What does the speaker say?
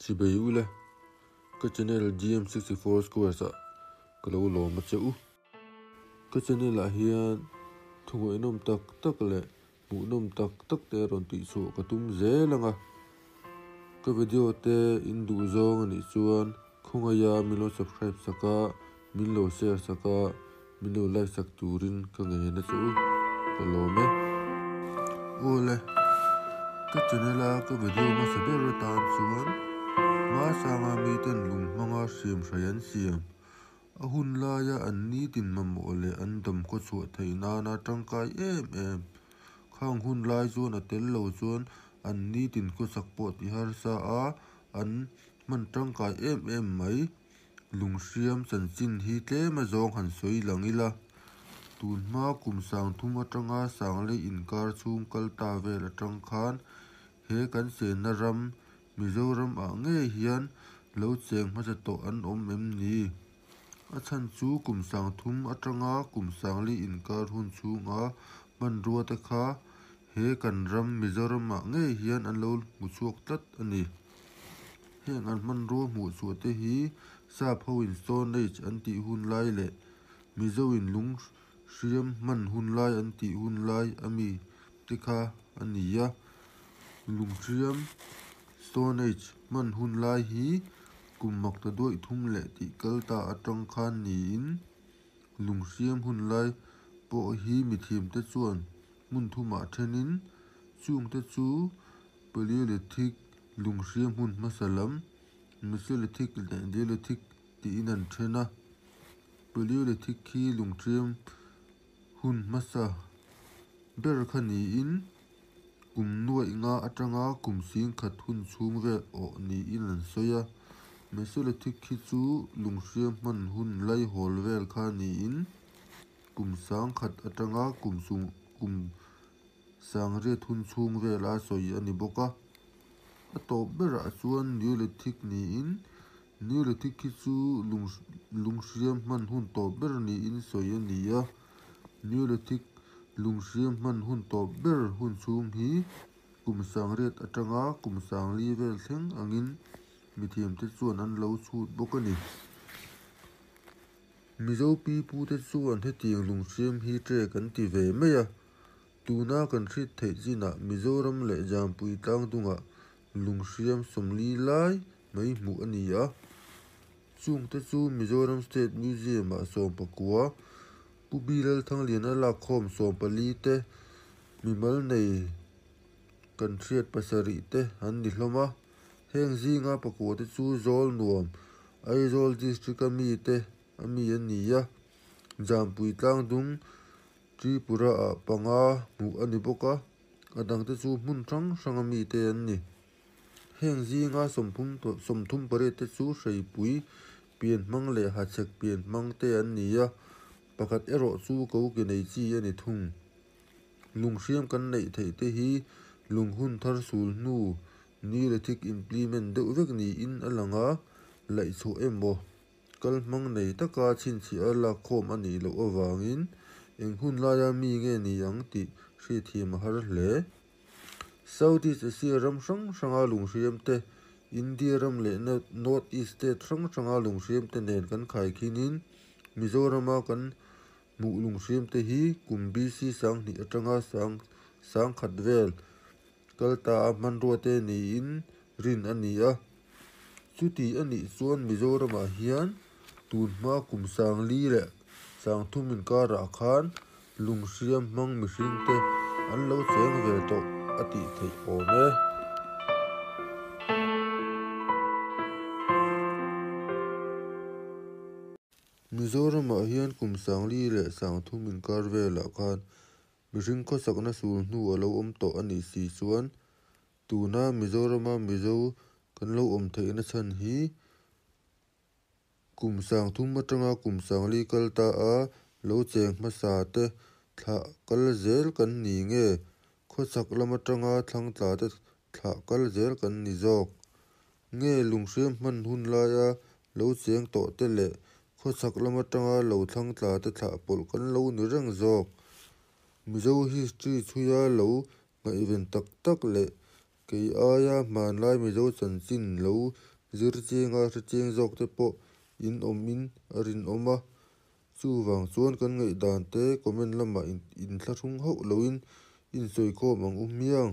Chibei ule, ka channel GM64 Squares ah ka lo lawm a che u. Ka channel ah hian thungawihnawm tak tak leh hmuhnawm tak tak te rawn tih chhuah ka tum zel ang a. Ka video te in duh zawng a nih chuan khawngaia min lo subscribe sak a, min lo share sak a, min lo like sak turin ka ngen a che u. Ka lawm e. Awle, ka channel a ka video hmasa ber atan chuan hmasanga miten lung hmanga hriam hrai an siam. A hun laia an nitin mamawh leh an dam khaw chhuah theih nana tangkai em em. Khang hun lai chuan a tel lo chuan an nitin khawsak pawh ti harsa a, an hman tangkai em em mai. Lunghriam chanchin hi tlem azawng han sawi lang ila, tun hma kum sangthum atanga sanglei inkar chhung kal ta vel atang khan he kan chenna ram Mizoram ah ngei hian lo cheng hmasa tawh an awm em ni? A chhan chu kum 3000 atanga kum 4000 inkar hun chhunga hmanrua te kha he kan ram Mizoram ah ngei hian an lo hmu chhuak tlat a ni. Heng an hmanrua hmuh chhuah te hi sap ho in Stone Age an tih hun lai leh Mizo in lung hriam hman hun lai an tih hun lai ami te kha a ni a. Lunghriam, Stone Age, hman hun lai hi kum makta duaih thum leh tih kal ta atang khan niin Lunghriam hun lai pawh hi mithiamte chuan hmun thumah thenin chungte chu Paleolithic Lunghriam hun hmasa lam, Mesolithic leh Neolithic tiin an then a. Paleolithic hi Lunghriam hun hmasa ber kha niin kum nuaih nga atanga kum 10,000 hun chhung vel awh niin an sawi a. Mesolithic hi chu lunghriam hman hun laihawl vel kha niin kum 10,000 atanga kum 8,000 hun chhung vela sawi a ni bawk a. A tawp berah chuan Neolithic niin Neolithic hi chu lunghriam hman hun tawp ber niin sawi a ni a. Neolithic lunghriam hman hun tawp ber hun chhung hi kum 800 atanga kum 4000 vel thleng angin mithiamte chuan an lo chhut bawk a ni. Mizo pipute chuan hetiang lunghriam hi trek an ti ve mai a. Tuna kan hriat theih chinah Mizoram leh Jampui tlangdungah lunghriam 40 lai mai hmuh a ni a. Chungte chu Mizoram State Museum ah 19, Pu Bilal Thangliana lakkhawm 14 te, mimal nei kan hriat 7 te an ni hlawm a. Heng zinga pakua te chu Zawl Nuam, Aizawl District a mi te a mi an ni a. Jampui tlangdung Tripura ah 5 hmuh a ni bawk a, a dangte chu hmun hrang hrang a mi te an ni. Heng zinga 38 te chu hreipui pian hmang leh hachhek pian hmang te an ni a, pakhat erawh chu ko ke nei chi a ni thung. Lunghriam kan neih theih te hi lunghun thar sul hnu Neolithic implement deuh vek niin a lang a, laih chhuah emaw kal hmang nei taka chhinchhiah a lakkhawm a nih loh avangin eng hun laia mi nge ni ang tih hriatthiam a har hle. Southeast Asia ram hrang hranga lunghriam te, India ram leh North East state hrang hranga lunghriam te nen kan khaikhinin Mizorama kan hmuh lunghriam te hi kum BC 2000 atanga 10,000 vel kal ta a hmanrua te niin rin a ni a. Chuti a nih chuan Mizoramah hian tun hma kum 4000 leh 3000 inkarah khan lunghriam hmang mihring te an lo cheng ve tawh a tih theih awm e. Mizoramah hian kum 4000 leh 3000 inkar velah khan mihring khawsakna sul hnu a lo awm tawh a nih si chuan tuna Mizorama Mizo kan lo awm theihna chhan hi kum 3000 atanga kum 4000 kal ta a lo cheng hmasa te thlah kal zel kan ni nge khawchhak lam atanga thlang tla te thlah kal zel kan ni zawk. Nge lunghriam hman hun laia lo cheng tawh te leh khawchhak lam atanga lo thlang tla te thlah pawlh kan lo ni reng zawk. Mizo history chhuia lo ngaihven tak tak leh kei aia hmanlai Mizo chanchin lo zir chianga hre chiang zawk te pawh in awm in a rinawm a. Chuvang chuan kan ngaihdan te comment lamah inthlahrung hauh loin insawikhawm ang u hmiang.